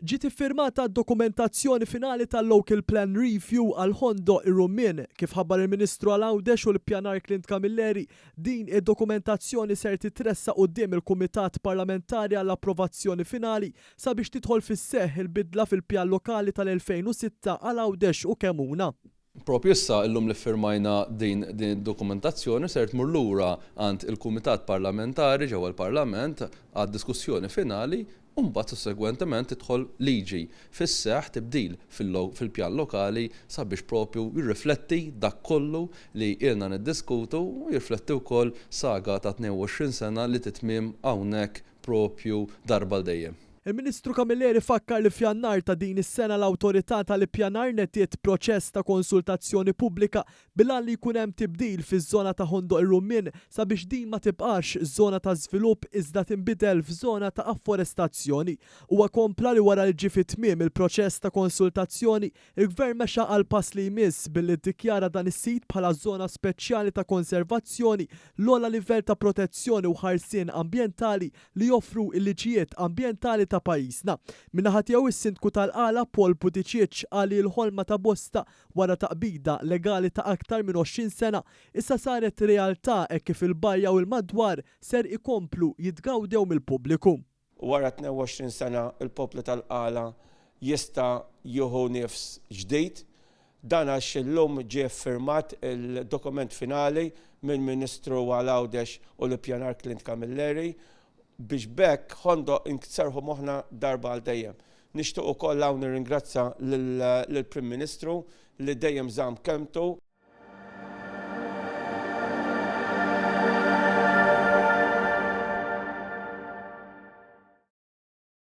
Ġiet iffirmata d-dokumentazzjoni finali tal-Local Plan Review għal Ħondoq ir-Rummien. Kif ħabbar il-Ministru għal Għawdex u l-Ippjanar Clint Camilleri, din id-dokumentazzjoni ser titressaq quddiem il-Kumitat Parlamentari għall-approvazzjoni finali sabiex tidħol fis-seħħ il-bidla fil-Pjan Lokali tal-2006 għal Għawdex u Kemmuna. Propju issa illum li ffirmajna din din id-dokumentazzjoni ser tmur lura għand il-Kumitat Parlamentari ġewwa l-Parlament għad-diskussjoni finali u mbagħad sussegwentement tidħol liġi fis-seħħ tibdil fil-pjan lokali sabiex propju jirrifletti dak kollu li ilna niddiskutu u jirrifletti wkoll saga ta' 22 sena li titmiem hawnhekk propju darba għal dejjem. Il-Ministru Camilleri fakkar li f'Jannar ta' din is-sena l-Awtorità tal-Ippjanar nediet proċess ta' konsultazzjoni pubblika bil-għan li jkun hemm tibdil fiż-żona ta' Ħondoq ir-Rummien sabiex din ma tibqax żona ta' żvilupp iżda tinbidel f'żona ta' afforestazzjoni. Huwa kompla li wara li ġie fi tmiem il-proċess ta' konsultazzjoni, Il-Gvern mexa għall-pass li jmiss billi ddikjara dan is-sit bħala żona speċjali ta' konservazzjoni, l-ogħla livell ta' protezzjoni u ħarsien ambjentali li joffru l-liġijiet ambjentali ta' pajjiżna. Min-naħa tiegħu is-Sindku tal-Qala Paul Buttigieg qal li l-ħolma ta' bosta wara taqbida legali ta' aktar minn 20 sena issa saret realtà hekk kif il-bajja u l-madwar ser ikomplu jitgawdew mill-pubbliku. Wara 22 sena l-poplu tal-Qala jista' jieħu nifs ġdid. Dan għax illum ġie ffirmat il-dokument finali mill-Ministru għal Għawdex u l-Ippjanar Clint Camilleri biex b'hekk Ħondoq nserrħu moħħna darba għal dejjem. Nixtieq ukoll hawn nirringrazza lill-Prim Ministru li dejjem żamm kelmtu.